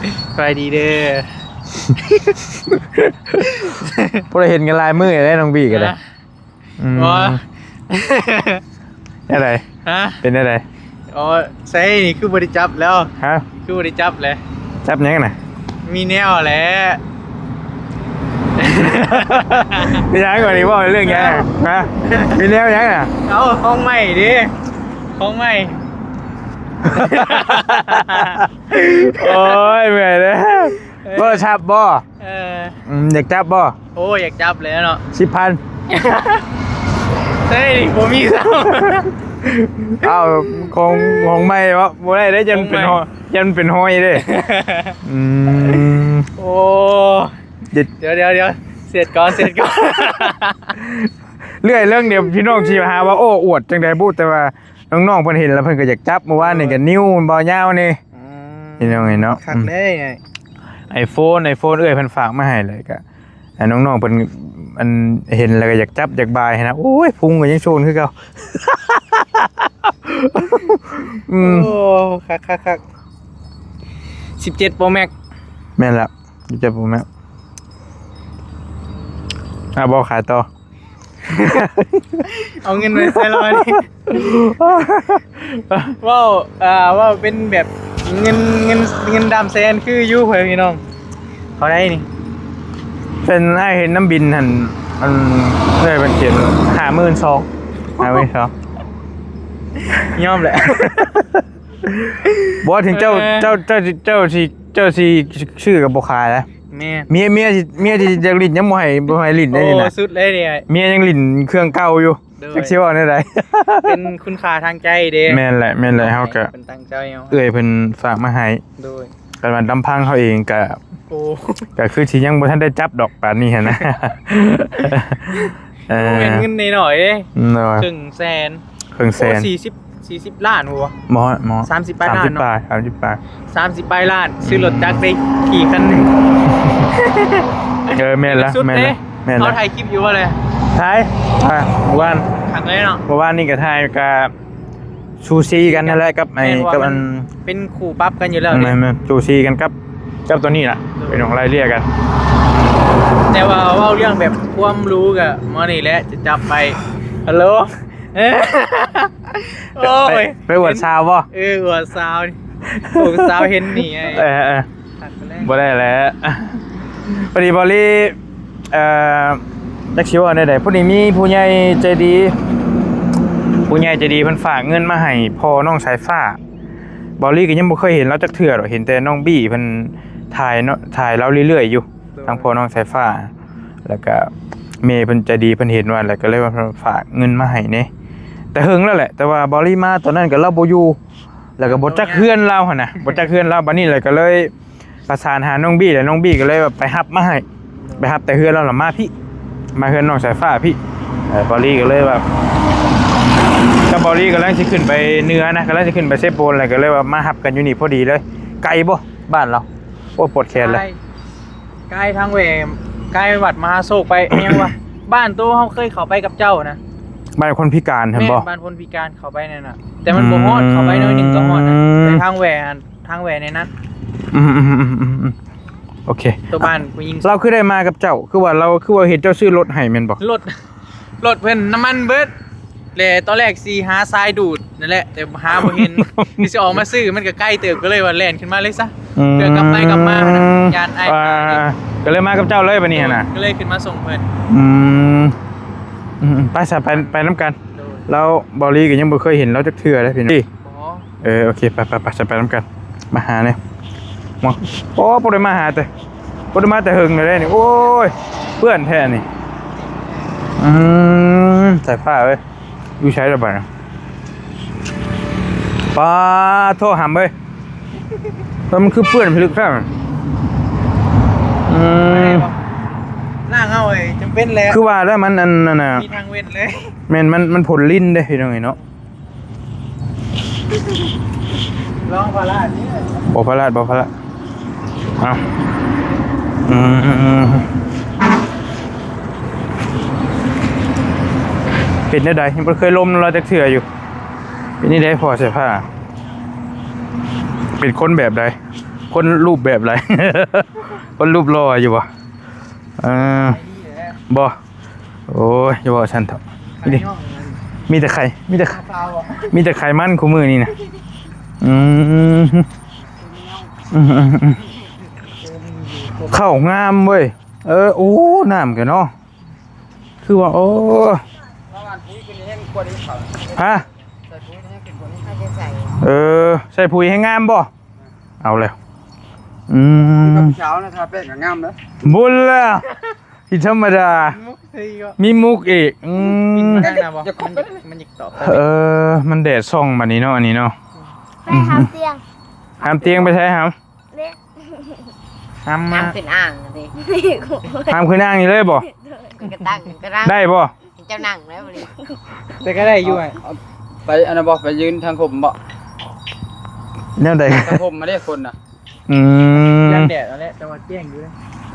ສະບາຍດີເດີ. ບໍ່ໄດ້ເຫັນກັນຫຼາຍມື້ແລ້ວ ນ້ອງບີກໍໄດ້. ຮະ? ອືມ ບໍ່ ແນວໃດ? ຮະ? ເປັນແນວໃດ? ອໍ ໃສ ນີ້ຄືບໍ່ໄດ້ຈັບແລ້ວ? ຮະ? ຄືບໍ່ໄດ້ຈັບແລ້ວ? ຈັບຫຍັງນະ? ມີແນວແຫຼະ. ມີຫຍັງ ອັນນີ້ເວົ້າເລື່ອງຫຍັງ? ຮະ? ມີແນວຫຍັງນະ? ເອົາ ຂອງໃໝ່ເດ້ ຂອງໃໝ່. ໂອ້ຍ ເມື່ອຍເດີ. ເອີ ໂທລະສັບບໍ່? ເອີ ອືມ ຢາກຈັບບໍ່? ໂອ້ຍ ຢາກຈັບແຫຼະເນາະ. ສິບພັນ. ເອີຍ ບໍ່ມີຊ້ຳ. ອ້າວ ຂອງ ຂອງໃໝ່ບໍ່? ບໍ່ໄດ້ເດ້ ຢ້ານເປັນ ຂອງໃໝ່ ຮອຍ ຢ້ານເປັນຮອຍເດ້. ອືມ ໂອ້ ດຽວ ດຽວ ດຽວ ເຊັດກ່ອນ ເຊັດກ່ອນ. ເລື່ອຍເລື່ອງດຽວ ພີ່ນ້ອງຊິຫາວ່າ ໂອ້ ອວດຈັ່ງໃດບຸ ແຕ່ວ່ານ້ອງໆເພິ່ນເຫັນແລ້ວເພິ່ນກໍຢາກຈັບ. ເມື່ອວານນີ້ກໍ ເອີ ນິ້ວມັນບໍ່ຍາວນີ້. ອືມ ພີ່ນ້ອງເອີຍເນາະ ຄັກເດ້. ອືມ ໄອໂຟນ ໄອໂຟນເອື້ອຍເພິ່ນຝາກມາໃຫ້ ແລ້ວກະ ອ່າ ນ້ອງໆເພິ່ນ ອັນ ເຫັນແລ້ວກໍຢາກຈັບຢາກບາຍຫັ້ນນະ. ໂອ້ຍ ພຸງກໍຍັງໂຊນຄືເກົ່າ. ອືມ ໂອ້ ຄັກໆໆ. ສິບເຈັດໂປຣແມັກ. ແມ່ນລະ ສິບເຈັດໂປຣແມັກ. ອ່າ ບໍ່ຂາຍຕໍ່. ເອົາເງິນໄປໃສ່ລາວນີ້. ເວົ້າ ເອີ ເວົ້າເປັນແບບເງິນ ເງິນ ເງິນດຳແສນຄືຢູ່ ພໍ່ແມ່ພີ່ນ້ອງ. ເທົ່າໃດນີ້? ເປັນອ້າຍເຫັນນຳບິນຫັ້ນ ອັນ ເອີ ເພິ່ນຂຽນຫ້າໝື່ນສອງ ຫ້າໝື່ນສອງ. ຍອມແຫຼະ. ບໍ່ ເຖິງເຈົ້າ ເອີ ເຈົ້າ ເຈົ້າ ເຈົ້າຊິ ເຈົ້າຊິຊື້ກໍບໍ່ຂາຍນະ. ແມ່ນ ເມຍ ເມຍຊິ ເມຍຊິຢາກຫຼິ້ນຍັງບໍ່ໃຫ້ ບໍ່ໃຫ້ຫຼິ້ນໄດ້ນີ້ນະ. ໂອ້ ສຸດເລີຍນີ້. ເມຍຍັງຫຼິ້ນເຄື່ອງເກົ່າຢູ່. ໂດຍ ຈັກຊິເວົ້າແນວໃດ ເປັນຄຸນຄ່າທາງໃຈເດ້. ແມ່ນແຫຼະ ແມ່ນແຫຼະ. ເຮົາກໍ ເພິ່ນຕັ້ງໃຈເອົາ ເອື້ອຍເພິ່ນຝາກມາໃຫ້. ໂດຍ ຄັນວ່າລຳພັງເຮົາເອງກໍ ໂອ້ ກໍຄືຊິຍັງບໍ່ທັນໄດ້ຈັບດອກປານນີ້ຫັ້ນນະ. ເອີ ບໍ່ແມ່ນເງິນນ້ອຍໆເດ້. ໂດຍ ເຄິ່ງແສນ. ເຄິ່ງແສນ. ໂອ້ ສີ່ສິບ ສີ່ສິບລ້ານບໍ່? ບໍ່ ບໍ່ ສາມສິບປາຍລ້ານເນາະ. ສາມສິບປາຍ ສາມສິບປາຍ ສາມສິບປາຍລ້ານ ອືມ ຊື້ລົດຈັກໄດ້ຂີ່ຄັນໜຶ່ງ. ເອີ ແມ່ນລະ ສຸດ ແມ່ນລະ ເດ້ ແມ່ນລະ. ເຮົາຖ່າຍຄລິບຢູ່ບໍ່ແລະ? ຖ່າຍ ອ່າ ເມື່ອວານ ຄັກເລີຍເນາະ. ເມື່ອວານນີ້ກໍຖ່າຍ ກໍສູສີກັນນັ້ນແຫຼະ ກັບໄອ້ ແມ່ນ ກັບອັນ ເປັນຄູ່ປັບກັນຢູ່ແລ້ວ. ແມ່ນໆ ສູສີກັນກັບ ກັບຕົວນີ້ລະ. ໂດຍ ເປັນຂອງໄລ່ເລ່ຍກັນ. ແຕ່ວ່າເວົ້າເລື່ອງແບບຄວາມຮູ້ກໍມື້ນີ້ແຫຼະຈະຈັບໄປ. ຮັລໂຫຼ. ໂອ້ຍ ໄປ ໄປອວດສາວບໍ່? ເອີ ອວດສາວນີ້ ໂອ້ ສາວເຫັນນີ້. ເອີ ເອີ ບໍ່ໄດ້ແຫຼະ. ພໍດີບໍລີ ເອີ ຈັກຊິເວົ້າແນວໃດ ພໍດີມີຜູ້ໃຫຍ່ໃຈດີ ຜູ້ໃຫຍ່ໃຈດີເພິ່ນຝາກເງິນມາໃຫ້ພໍ່ນ້ອງສາຍຟ້າ. ບໍລີກໍຍັງບໍ່ເຄີຍເຫັນລາວຈັກເທື່ອດອກ ເຫັນແຕ່ນ້ອງບີ້ເພິ່ນຖ່າຍເນາະ ຖ່າຍລາວເລື້ອຍໆຢູ່. ໂດຍ ທາງພໍ່ນ້ອງສາຍຟ້າ ແລ້ວກະແມ່ເພິ່ນໃຈດີ ເພິ່ນເຫັນວ່າ ແລ້ວກໍເລີຍວ່າຝາກເງິນມາໃຫ້ແດ່ ແຕ່ເຫິງແລ້ວແຫຼະ. ແຕ່ວ່າບໍລີມາຕອນນັ້ນກໍລາວບໍ່ຢູ່ ແລ້ວກໍບໍ່ຈັກເຮືອນລາວຫັ້ນນະ ບໍ່ຈັກເຮືອນລາວ. ບັດນີ້ແຫຼະກໍເລີຍປະສານຫານ້ອງບີ້ ແລ້ວນ້ອງບີ້ກໍເລີຍວ່າໄປຮັບມາໃຫ້ ໄປຮັບແຕ່ເຮືອນລາວ ແລ້ວມາພີ້ ມາເຮືອນນ້ອງສາຍຟ້າພີ້. ເອີ ບໍລີກໍເລີຍວ່າ ກັບບໍລີກຳລັງຊິຂຶ້ນໄປເໜືອນະ ກຳລັງຊິຂຶ້ນໄປເຊໂປນ ແລ້ວກໍເລີຍວ່າມາຮັບກັນຢູ່ນີ້ພໍດີເລີຍ. ໄກບໍ່ ບ້ານລາວ? ໂອ້ຍ ປວດແຂນເລີຍ. ກາຍທາງແຫວ ກາຍວັດມະຫາໂຊກໄປ ຫຍັງວະ ບ້ານໂຕເຮົາເຄີຍເຂົ້າໄປກັບເຈົ້ານະ ບ້ານຄົນພິການຫັ້ນບໍ່? ແມ່ນ ບ້ານຄົນພິການເຂົ້າໄປນັ້ນນະ ແຕ່ມັນບໍ່ຮອດ ອືມ ເຂົ້າໄປໜ້ອຍໜຶ່ງກໍຮອດນະ ແຕ່ທາງແຫວ ທາງແຫວໃນນັ້ນ. ອືມໆໆໆໆ ໂອເຄ ໂຕບ້ານຜູ້ຍິງ. ລາວຄືໄດ້ມາກັບເຈົ້າ ຄືວ່າລາວ ຄືວ່າເຫັນເຈົ້າຊື້ລົດໃຫ້ແມ່ນບໍ່? ລົດ ລົດເພິ່ນນ້ຳມັນເບິດ ແລະຕອນແລກຊິຫາສາຍດູດນັ້ນແຫຼະ ແຕ່ຫາບໍ່ເຫັນ ຊິອອກມາຊື້ມັນກໍໄກເຕີບ ກໍເລີຍວ່າແລ່ນຂຶ້ນມາເລີຍຊະ. ອືມ ເພື່ອກັບໄປກັບມາຫັ້ນນະ ຢ້ານອ້າຍ ອ່າ ກໍເລີຍມາກັບເຈົ້າເລີຍບັດນີ້ຫັ້ນນະ ໂດຍ ກໍເລີຍຂຶ້ນມາສົ່ງເພິ່ນ. ອືມ ອືມໆ ໄປຊະ ໄປ ໄປນຳກັນ. ໂດຍ ແລ້ວເບົາຫຼີກໍຍັງບໍ່ເຄີຍເຫັນລາວຈັກເທື່ອເດ້ພີ່ນ້ອງ. ບໍ່ ເອີ ໂອເຄ ໄປ ໄປ ໄປ ໄປນຳກັນ ມາຫາແດ່. ໂອ້ ບໍ່ໄດ້ມາຫາແຕ່ ບໍ່ໄດ້ມາແຕ່ເຫິງແລ້ວເດ້ນີ້. ໂອ້ຍ ເປື້ອນແທ້ນີ້. ອືມ ສາຍຟ້າເອີຍ ຢູ່ໃສລະບາດນີ້? ປາໂທ ຫຳເອີຍ ແລ້ວມັນຄືເປື້ອນພິລຶກແທ້. ອືມ ລ້າງເອົາເອີຍ ຈຳເປັນແລ້ວ. ຄືວ່າແລ້ວ ມັນອັນນັ້ນນະ ມີທາງເວັ້ນເລີຍ. ແມ່ນ ມັນ ມັນຝົນລິນເດ້ພີ່ນ້ອງເອີຍເນາະ. ລອງພາລາດນີ້ ບໍ່ພາລາດ ບໍ່ພາລາດ. ເອົາ ອືມ ເປັນແນວໃດ? ຍັງບໍ່ເຄີຍລົມນຳລາວຈັກເທື່ອຢູ່. ເປັນແນວໃດພໍ່ສາຍຟ້າ? ເປັນຄົນແບບໃດ? ຄົນຮູບແບບໃດ? ຄົນຮູບຫຼໍ່ຢູ່ບໍ່? ເອີ ບໍ່ ໂອ້ຍ ຢ່າເວົ້າຊັ້ນເຖາະ. ນີ້ ມີແຕ່ໄຂ່ ມີແຕ່ ມີແຕ່ໄຂມັນຄູ່ມື້ນີ້ນະ. ອືມ ອືມໆໆ ເຂົ້າງາມເວີຍ. ເອີ ໂອ້ ນ້ຳກະເນາະ ຄືວ່າ ໂອ້ ຮະ? ເອີ ໃສ່ປຸຍແຮງງາມບໍ່? ເອົາແລ້ວ ອືມ ເຊົ້ານະ ທາແປ້ງກະງາມເດີ. ບຸນລະ ທີ່ທຳມະດາ ມີມຸກອີກ. ອືມ ມັນຢາກຕອບ. ເອີ ມັນແດດສ່ອງບາດນີ້ເນາະ ອັນນີ້ເນາະ. ໄປຫາມຕຽງ ຫາມຕຽງໄປໃສຫາມ? ເດ້ ຫາມມາ ຫາມຂຶ້ນອ່າງເດ້. ຫາມຂຶ້ນອ່າງນີ້ເລີຍບໍ່? ກະຕັ້ງກະໄດ້ ໄດ້ບໍ່? ເຈົ້ານັ່ງແລ້ວນີ້ ແຕ່ກະໄດ້ຢູ່. ເອົາ ເອົາໄປອັນນັ້ນບໍ່? ໄປຢືນທາງຮົ່ມບໍ່? ແນວໃດ? ທາງຮົ່ມມາເດ້ຄົນນະ. ອືມ ຢ້ານແດດຫັ້ນແຫຼະ ແຕ່ວ່າແຈ້ງຢູ່ເດ້.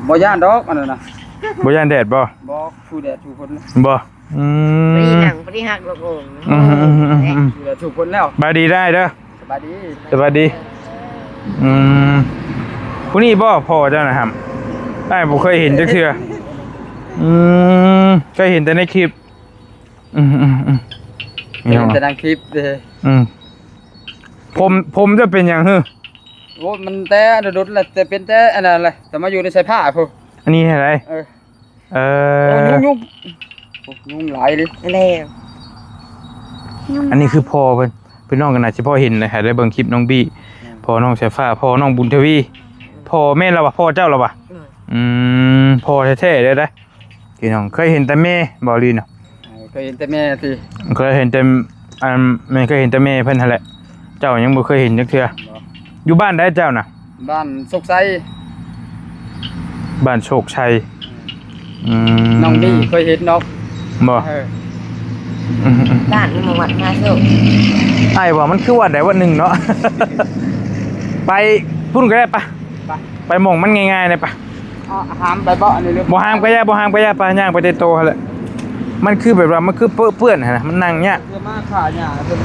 ບໍ່ຢ້ານດອກອັນນັ້ນນະ. ບໍ່ຢ້ານແດດບໍ່? ບໍ່ ສູ້ແດດສູ້ຝົນ. ບໍ່ ອືມ ບໍ່ໄດ້ນັ່ງ ບໍ່ໄດ້ຮັກດອກໂອງ. ອືມ ສູ້ແດດສູ້ຝົນແລ້ວ. ບາຍດີໄດ້ເດີ. ສະບາຍດີ ສະບາຍດີ. ອືມ ຜູ້ນີ້ບໍ່ພໍ່ເຈົ້ານະຫຳ? ອ້າຍບໍ່ເຄີຍເຫັນຈັກເທື່ອ. ອືມ ເຄີຍເຫັນແຕ່ໃນຄລິບ. ອືມໆໆ ເຫັນແຕ່ໃນຄລິບເດ້. ອືມ ຜົມ ຜົມເຈົ້າເປັນຫຍັງຫື? ໂອ້ ມັນແຕ່ດົນໆແລ້ວ ແຕ່ເປັນແຕ່ອັນນັ້ນແຫຼະ ແຕ່ມາຢູ່ໃນສາຍຟ້າພຸ້ນ. ອັນນີ້ຫັ້ນໃດ? ເອີ ເອີ ໂອ້ ຍຸງ ຍຸງ ໂອ້ ຍຸງຫຼາຍເລີຍ. ແລ້ວ ອັນນີ້ຄືພໍ່ເພິ່ນ ພີ່ນ້ອງກະໜ້າຊິພໍເຫັນແຫຼະ ໃຫ້ໄດ້ເບິ່ງຄລິບນ້ອງບີ. ອືມ ພໍ່ນ້ອງສາຍຟ້າ ພໍ່ນ້ອງບຸນທະວີ. ອືມ ພໍ່ແມ່ນລະວະ? ພໍ່ເຈົ້າລະວະ? ອືມ ອືມ ພໍ່ແທ້ໆເລີຍນະ. ພີ່ນ້ອງເຄີຍເຫັນແຕ່ແມ່ບໍ່ ລີນະ? ເອີ ເຄີຍເຫັນແຕ່ແມ່ຕິ. ເຄີຍເຫັນແຕ່ ອັນ ແມ່ນເຄີຍເຫັນແຕ່ແມ່ເພິ່ນຫັ້ນແຫຼະ. ເຈົ້າຍັງບໍ່ເຄີຍເຫັນຈັກເທື່ອ. ບໍ່ ຢູ່ບ້ານໃດເຈົ້ານະ? ບ້ານໂຊກໄຊ. ບ້ານໂຊກໄຊ. ອືມ ອືມ ນ້ອງດີເຄີຍເຫັນດອກ. ບໍ່? ເອີ ອືມໆ ບ້ານໝູ່ວັດນາໂຊກ. ອ້າຍວ່າມັນຄືວັດໃດວັດໜຶ່ງເນາະ. ໄປພຸ້ນກະໄດ້ປະ. ໄປ ໄປໝ່ອງມັນງ່າຍໆໄດ້ປະ. ເອົາ ຫາມໄປບໍ່? ອັນນີ້ເລີຍ ບໍ່ຫາມກະຢ່າ ບໍ່ຫາມກະຢ່າ ໄປ ຍ່າງໄປແຕ່ໂຕຫັ້ນແຫຼະ. ມັນຄືແບບວ່າມັນຄືເປື້ອນຫັ້ນນະ ມັນນັ່ງຍາກ. ມາຂາຫຍ້າ ຝົນ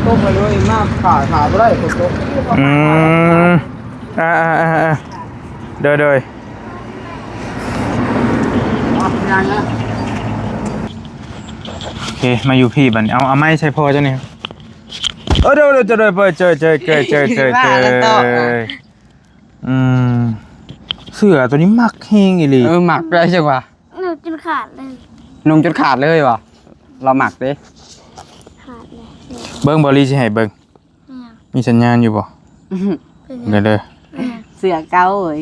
ຕົກເລີຍ ມາຂາ ຂາບໍ່ໄດ້ ຝົນຕົກ. ອືມ ອ່າໆໆໆ ໂດຍໆ ໂອເຄ ມາຢູ່ພີ້ບາດນີ້. ເອົາ ເອົາໄມ້ໃສ່ພໍ່ເຈົ້ານີ້. ເອີ ໂດຍໆ ໂດຍໆ ເຈີ ເຈີ ເຈີ ເຈີ ເຈີ ເຈີ ອືມ ເສື້ອໂຕນີ້ມັກແຮງອີ່ຫຼີ. ເອີ ມັກໄດ້ຈັ່ງຫວະ. ນຸ່ງຈົນຂາດເລີຍ. ນຸ່ງຈົນຂາດເລີຍຫວະ? ລາວມັກເດ້. ຂາດເລີຍ. ເບິ່ງ ບໍລີຊິໃຫ້ເບິ່ງ. ຫຍັງ? ມີສັນຍານຢູ່ບໍ່? ເປັນຫຍັງ? ເດີ ເສື້ອເກົ່າເອີຍ.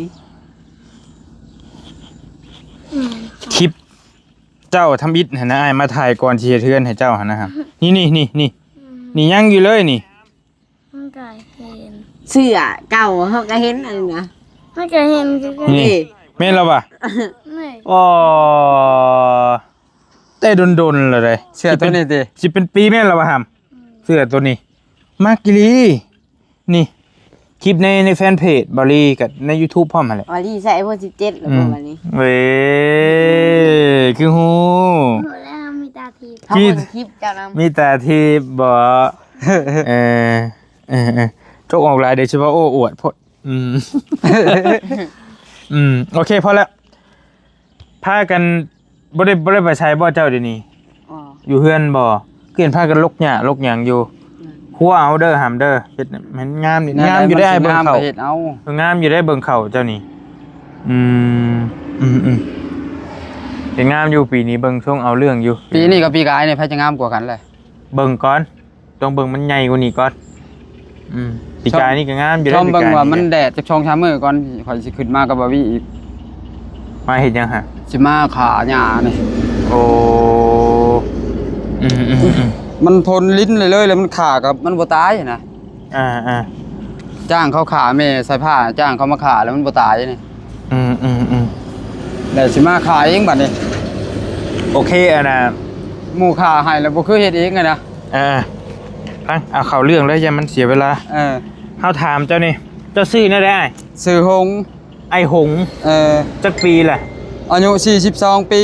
ອືມ ຄລິບເຈົ້າທຳອິດຫັ້ນນະ ອ້າຍມາຖ່າຍກ່ອນຊິເຮັດເຮືອນໃຫ້ເຈົ້າຫັ້ນນະ. ນີ້ ນີ້ ນີ້ ນີ້ ອືມ ນີ້ຍັງຢູ່ເລີຍນີ້. ມັນກະເຫັນ ເສື້ອເກົ່າເຮົາກະເຫັນອັນນີ້ນະ ມັນກະເຫັນຄືກັນ. ນີ້ ນີ້ ແມ່ນລະຫວະ? ນີ້ ອໍ ແຕ່ດົນໆລະເດ້. ເສື້ອໂຕນີ້ຕິ ຊິເປັນປີແມ່ນລະຫວະຫຳ? ອືມ ເສື້ອໂຕນີ້ມັກອີ່ຫຼີ. ນີ້ ຄລິບໃນ ໃນແຟນເພຈບາລີ ກັບໃນຢູທູບພ້ອມຫັ້ນແຫຼະ. ບາລີໃຊ້ໄອໂຟນສິບເຈັດແລ້ວ ອືມ ບາດນີ້. ເວີຍ ຄືຮູ້ ຮູ້ແລ້ວ ມີຕາທິບ. ເຮົາເບິ່ງຄລິບເຈົ້ານຳ ມີຕາທິບບໍ? ເອີ ເອີ ເອີ ຕົກອອກຫຼາຍ ດຽວຊິວ່າໂອ້ອວດໂພດ. ອືມ ອືມ ໂອເຄ ພໍແລ້ວ. ພາກັນ ບໍ່ໄດ້ ບໍ່ໄດ້ໄປໃສບໍ່ເຈົ້າດຽວນີ້? ອໍ ຢູ່ເຮືອນບໍ່? ຄືເຫັນພາກັນລົກຫຍ້າລົກຫຍັງຢູ່. ອືມ ຄົວເອົາເດີຫຳເດີ ເຮັດໃຫ້ມັນງາມນີ້. ງາມຢູ່ໄດ້ ເບິ່ງເຂົ້າ ເຮັດເອົາ. ເອີ ງາມຢູ່ໄດ້ເບິ່ງເຂົ້າເຈົ້ານີ້. ອືມ ອືມໆ ເຮັດງາມຢູ່ ປີນີ້ເບິ່ງຊົງເອົາເລື່ອງຢູ່. ປີນີ້ກັບປີກາຍນີ້ ໃຜຈະງາມກວ່າກັນແຫຼະ? ເບິ່ງກ່ອນ. ຕ້ອງເບິ່ງມັນໃຫຍ່ກວ່ານີ້ກ່ອນ. ອືມ ປີກາຍນີ້ກະງາມຢູ່ເດ້. ຊອມເບິ່ງວ່າມັນແດດຈັກສອງສາມມື້ກ່ອນ ຂ້ອຍຊິຂຶ້ນມາກັບບາວີອີກ. ມາເຮັດຫຍັງຫະ? ຊິມາຂ້າຫຍ້ານີ້. ໂອ້ ອືມໆໆ ມັນທົນລິນເລີຍໆ ແລ້ວມັນຂ້າກະມັນບໍ່ຕາຍນະ. ອ່າໆ ຈ້າງເຂົາຂ້າແມ່ສາຍຟ້າ ຈ້າງເຂົາມາຂ້າແລ້ວມັນບໍ່ຕາຍນີ້. ອືມໆໆ ແລ້ວຊິມາຂ້າເອງບາດນີ້. ໂອເຄ ອັນນ່າ ໝູ່ຂ້າໃຫ້ແລ້ວບໍ່ຄືເຮັດເອງຫັ້ນນະ. ອ່າ ຟັງ ເອົາເຂົ້າເລື່ອງເລີຍ ຢ່າມັນເສຍເວລາ. ເອີ ເຮົາຖາມເຈົ້ານີ້ ເຈົ້າຊື່ແນວໃດອ້າຍ? ຊື່ຫົງ. ອ້າຍຫົງ. ເອີ ຈັກປີລະ? ອາຍຸສີ່ສິບສອງປີ.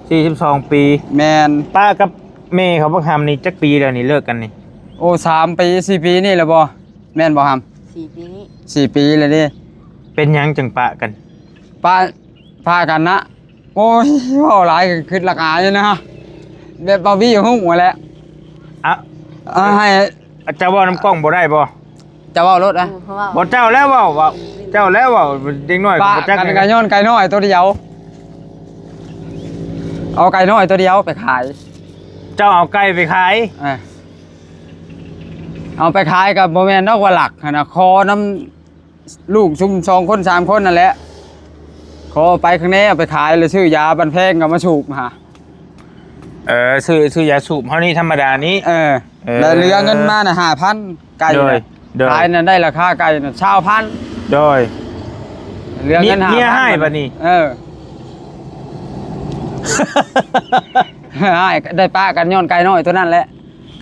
ສີ່ສິບສອງປີ. ແມ່ນ. ປະກັບແມ່ເຂົາບັກຫຳນີ້ຈັກປີແລ້ວນີ້ ເລີກກັນນີ້? ໂອ້ ສາມປີ ສີ່ປີນີ້ແຫຼະບໍ່? ແມ່ນບໍ່ຫຳ? ສີ່ປີນີ້ ສີ່ປີແລ້ວເດ້. ເປັນຫຍັງຈັ່ງປະກັນ? ປະ ປະກັນນະ ໂອ້ຍ ເວົ້າຫຼາຍກໍຄິດລະອາຍນະ ແບບບໍ່ມີຫຍັງຮູ້ຫັ້ນແຫຼະ ອະ ເອົາໃຫ້ ອາ ເຈົ້າເວົ້ານຳກ້ອງບໍ່ໄດ້ບໍ່? ເຈົ້າເວົ້າໂລດອະ ເອີ ເວົ້າ ບໍ່ ເຈົ້າແລ້ວເວົ້າ ເວົ້າ ເຈົ້າແລ້ວເວົ້າ ເດັກນ້ອຍກໍບໍ່ຈັກ ປະກັນກໍຍ້ອນໄກ່ນ້ອຍຕົວດຽວ ເອົາໄກ່ນ້ອຍຕົວດຽວໄປຂາຍ ເຈົ້າເອົາໄກ່ໄປຂາຍ ເອີ ເອົາໄປຂາຍກໍບໍ່ແມ່ນດອກວ່າລັກຫັ້ນນະ ຂໍນຳລູກຊຸມສອງຄົນສາມຄົນນັ້ນແຫຼະ ຂໍໄປຂ້າງແນວ ໄປຂາຍແລ້ວຊື້ຢາບັນແພງກໍມາສູບຫາ ເອີ ຊື້ ຊື້ຢາສູບເຮົານີ້ທຳມະດານີ້ ເອີ ເອີ ແລ້ວເຫຼືອເງິນມານະຫ້າພັນ ໄກ່ ໂດຍ ນະ ໂດຍ ຂາຍນະໄດ້ລາຄາໄກ່ນະຊາວພັນ ໂດຍ ເຫຼືອເງິນ ເມຍ ຫ້າພັນ ເມຍຮ້າຍບັດນີ້ ເອີ ຮ້າຍ ໄດ້ປະກັນຍ້ອນໄກ່ນ້ອຍຕົວນັ້ນແຫຼະ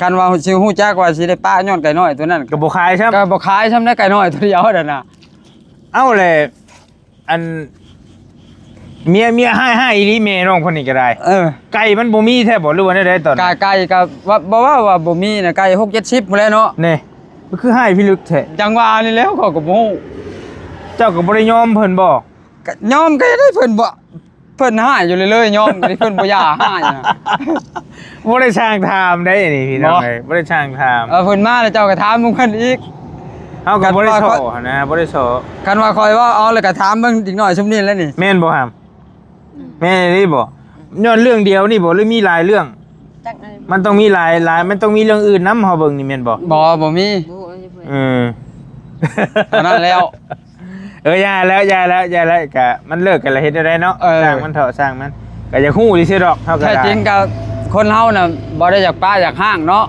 ຄັນວ່າຊິຮູ້ຈັກວ່າຊິໄດ້ປະຍ້ອນໄກ່ນ້ອຍຕົວນັ້ນ ກໍບໍ່ຂາຍຊ້ຳ ກໍບໍ່ຂາຍຊ້ຳໄດ໋ ໄກ່ນ້ອຍຕົວດຽວນັ້ນນະ ເອົ້າແຫຼະ ອັນ ເມຍ ເມຍຮ້າຍ ຮ້າຍອີ່ຫຼີແມ່ນ້ອງຄົນນີ້ກໍໄດ້ ເອີ ໄກ່ມັນບໍ່ມີແທ້ບໍ່ ຫຼືວ່າແນວໃດຕອນນັ້ນ? ກະໄກ່ກໍວ່າ ບໍ່ເວົ້າວ່າບໍ່ມີນະ ໄກ່ຫົກເຈັດສິບພຸ້ນແຫຼະເນາະ ແນ່ ມັນຄືຮ້າຍພິລຶກແທ້ ຈັ່ງວ່ານີ້ແຫຼະ ຂ້ອຍກໍບໍ່ຮູ້ ເຈົ້າກໍບໍ່ໄດ້ຍອມເພິ່ນບໍ່? ກໍຍອມກໍໄດ້ ເພິ່ນບໍ່ ເພິ່ນຮ້າຍຢູ່ເລື້ອຍໆ ຍອມກໍໄດ້ ເພິ່ນບໍ່ຢາກຮ້າຍນະ ບໍ່ໄດ້ຊ່າງຖາມໄດ໋ນີ້ພີ່ນ້ອງເອີຍ ບໍ່ໄດ້ຊ່າງຖາມ ເອີ ເພິ່ນມາແລ້ວເຈົ້າກໍຖາມເບິ່ງເພິ່ນອີກ ເຮົາກໍບໍ່ໄດ້ສໍ້ຫັ້ນນະ ບໍ່ໄດ້ສໍ້ ຄັນວ່າຂ້ອຍເວົ້າເອົາແລ້ວກໍຖາມເບິ່ງເດັກນ້ອຍຊຸມນີ້ແຫຼະນີ້ ແມ່ນບໍ່ຫຳ? ອືມ ແມ່ນອີ່ຫຼີບໍ່? ຍ້ອນເລື່ອງດຽວນີ້ບໍ່ ຫຼືມີຫຼາຍເລື່ອງ? ຈັກ ມັນຕ້ອງມີຫຼາຍ ຫຼາຍ ມັນຕ້ອງມີເລື່ອງອື່ນນຳ ເຮົາເບິ່ງນີ້ແມ່ນບໍ່? ບໍ່ ບໍ່ມີ ບໍ່ຮູ້ເລີຍ ເອີ ເທົ່ານັ້ນແລ້ວ ເອີ ຢ່າແລ້ວ ຢ່າແລ້ວ ຢ່າແລ້ວ ກະມັນເລີກກັນແລ້ວ ເຮັດແນວໃດເນາະ ເອີ ຊ່າງມັນເຖາະ ຊ່າງມັນ ກະຢາກຮູ້ຊື່ໆດອກ ເຮົາກໍ ແທ້ຈິງກໍຄົນເຮົານະ ບໍ່ໄດ້ຢາກປະຢາກຮ້າງເນາະ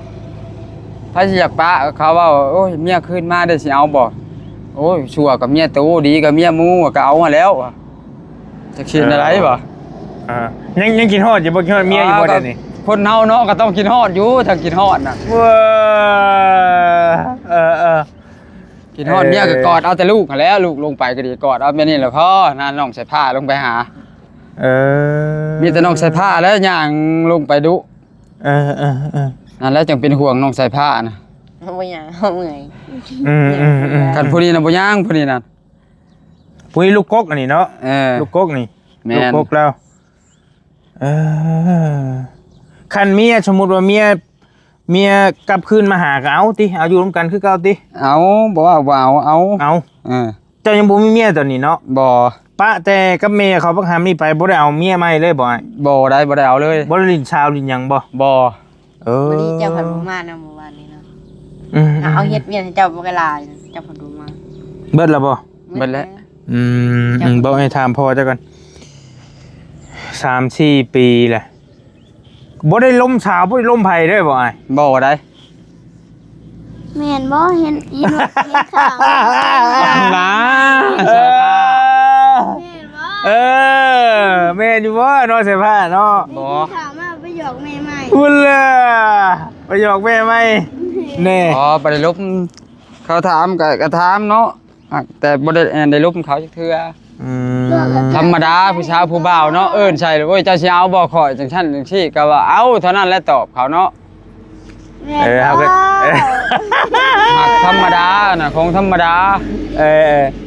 ໃຜຊິຢາກປະ ເຂົາເວົ້າ ໂອ້ຍ ເມຍຄືນມາໄດ້ຊິເອົາບໍ່? ໂອ້ຍ ຊົ່ວກໍເມຍໂຕ ດີກໍເມຍໝູ່ ກໍເອົາຫັ້ນແລ້ວ ຈັກຊິເຮັດແນວໃດວະ ເອີ ຍັງ ຍັງຄິດຮອດຢູ່ບໍ່? ຄິດຮອດເມຍຢູ່ບໍ່ດຽວນີ້? ຄົນເຮົາເນາະ ກໍຕ້ອງຄິດຮອດຢູ່ ຖ້າຄິດຮອດນະ ເວີ ເອີ ເອີ ຄິດຮອດເມຍກໍກອດເອົາແຕ່ລູກຫັ້ນແຫຼະ ລູກລົງໄປກໍດີ ກອດເອົາແບບນີ້ແຫຼະພໍ ນັ້ນນ້ອງສາຍຟ້າລົງໄປຫາ ເອີ ມີແຕ່ນ້ອງສາຍຟ້າແຫຼະຍ່າງລົງໄປດຸ ເອີ ເອີ ເອີ ນັ້ນແຫຼະຈັ່ງເປັນຫ່ວງນ້ອງສາຍຟ້ານະ ບໍ່ຍ່າງ ເຮົາເມື່ອຍ ອືມ ອືມ ອືມ ຄັນຜູ້ນີ້ນະບໍ່ຍ່າງ ຜູ້ນີ້ນະ ຜູ້ນີ້ລູກກົກອັນນີ້ເນາະ ເອີ ລູກກົກນີ້ ແມ່ນ ລູກກົກລາວ ເອີ ຄັນເມຍ ສົມມຸດວ່າເມຍ ເມຍກັບຄືນມາຫາກໍເອົາຕິ ເອົາຢູ່ນຳກັນຄືເກົ່າຕິ ເອົາ ບໍ່ວ່າບໍ່ເອົາ ເອົາ ເອົາ ເອີ ເຈົ້າຍັງບໍ່ມີເມຍຕອນນີ້ເນາະ? ບໍ່ ປະແຕ່ກັບແມ່ເຂົາບັກຫຳນີ້ໄປ ບໍ່ໄດ້ເອົາເມຍໃໝ່ເລີຍບໍ່ອ້າຍ? ບໍ່ໄດ້ ບໍ່ໄດ້ເອົາເລີຍ ບໍ່ໄດ້ຫຼິ້ນສາວຫຼິ້ນຫຍັງບໍ່? ບໍ່ ເອີ ມື້ນີ້ເຈົ້າພັດບໍ່ມານຳມື້ວານນີ້ເນາະ ອືມ ເອົາເຮັດວຽກໃຫ້ເຈົ້າບັກຫຼາຍ ເຈົ້າພັດບໍ່ມາ ເບິດແລ້ວບໍ່? ເບິດແລ້ວ ອືມ ເຈົ້າ ອືມ ເບິ່ງໃຫ້ຖາມພໍ່ເຈົ້າກ່ອນ ສາມສີ່ປີແຫຼະ ບໍ່ໄດ້ລົມສາວ ບໍ່ໄດ້ລົມໃຜເດ້ບໍ່ອ້າຍ? ບໍ່ໄດ້ ແມ່ນບໍ່? ເຫັນ ເຫັນວ່າ ເຫັນຂ່າວ ນາ ເອີ ແມ່ນບໍ່? ເອີ ແມ່ນຢູ່ບໍ່ເນາະ ສາຍຟ້າເນາະ? ບໍ່ ເຫັນຂ່າວມາໄປຫຍອກແມ່ໃໝ່ ພຸ້ນລະ ໄປຫຍອກແມ່ໃໝ່ ແນ່ ອໍ ບໍ່ໄດ້ລົມ ເຂົາຖາມກໍ ກໍຖາມເນາະ ແຕ່ບໍ່ໄດ້ ໄດ້ລົມເຂົາຈັກເທື່ອ ອືມ ທຳມະດາ ຜູ້ສາວຜູ້ບ່າວເນາະ ເອີ້ນໃສ່ ໂອ້ຍ ເຈົ້າຊິເອົາບໍ່ຂ້ອຍ ຈັ່ງຊັ້ນຈັ່ງຊີ້ ກໍວ່າເອົາເທົ່ານັ້ນແຫຼະ ຕອບເຂົາເນາະ ແມ່ນ ເອີ ເຮົາກໍ ມັກທຳມະດານະ ຂອງທຳມະດາ ເອີ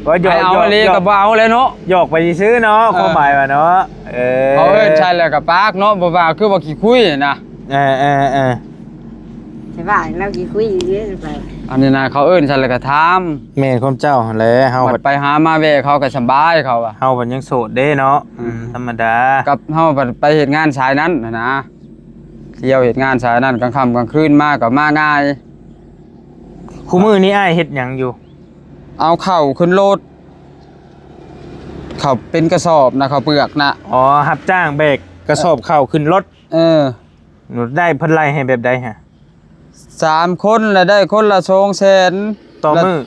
ເອີ ວ່າຫຍອກ ໃຫ້ເອົາ ຫຍອກ ອີ່ຫຼີ ຫຍອກ ກໍບໍ່ເອົາແລ້ວເນາະ ຫຍອກໄປຊື່ໆເນາະ ເອີ ຄວາມໝາຍວ່າເນາະ ເອີ ເຂົາເອີ້ນໃສ່ແລ້ວກໍປາກເນາະ ບໍ່ວ່າຄືວ່າຂີ້ຄຸຍນະ ເອີ ເອີ ເອີ ແຕ່ວ່າລາວຂີ້ຄຸຍຢູ່ເດ້ ອັນນີ້ນະ ເຂົາເອີ້ນໃສ່ແລ້ວກໍຖາມ ແມ່ນຄວາມເຈົ້າຫັ້ນແຫຼະ ເຮົາບັດໄປຫາມາແວ່ເຂົາກໍສະບາຍ ເຂົາວ່າ ເຮົາບັດຍັງໂສດເດ້ເນາະ ອືມ ອືມ ທຳມະດາ ກັບເຮົາບັດໄປເຮັດງານສາຍນັ້ນຫັ້ນນະ ທ່ຽວເຮັດງານສາຍນັ້ນ ກາງຄ່ຳກາງຄືນມາກໍມາງ່າຍ ຄູ່ມື້ນີ້ອ້າຍເຮັດຫຍັງຢູ່? ເອົາເຂົ້າຂຶ້ນລົດ ເຂົ້າເປັນກະສອບນະ ເຂົ້າເປືອກນະ ອໍ ຮັບຈ້າງແບກກະສອບເຂົ້າຂຶ້ນລົດ ເອີ ໄດ້ ເພິ່ນໄລ່ໃຫ້ແບບໃດຫະ? ສາມຄົນລະໄດ້ຄົນລະສອງແສນ ຕໍ່ມື້ ລະ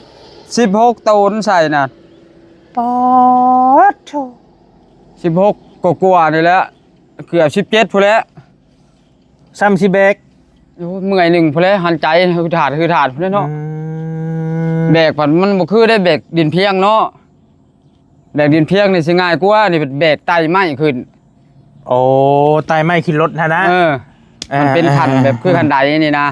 ສິບຫົກໂຕນໃສ່ນະ ປາດໂທ້ ສິບຫົກກວ່າໆນີ້ແຫຼະ ເກືອບສິບເຈັດພຸ້ນແຫຼະ ສ່ຳຊິແບກ ໂອ້ຍ ເມື່ອຍໜຶ່ງພຸ້ນແຫຼະ ຫັນໃຈຫືດຫາດ ຫືດຫາດພຸ້ນແຫຼະເນາະ ອືມ ແບກພັດມັນບໍ່ຄືໄດ້ແບກດິນພຽງເນາະ ແບກດິນພຽງນີ້ຊິງ່າຍກວ່າ ນີ້ແບກໄຕ່ໄມ້ຂຶ້ນ ໂອ້ ໄຕ່ໄມ້ຂຶ້ນລົດຫັ້ນນະ ເອີ ມັນເປັນຂັ້ນແບບຄືຂັ້ນໄດນີ້ນະ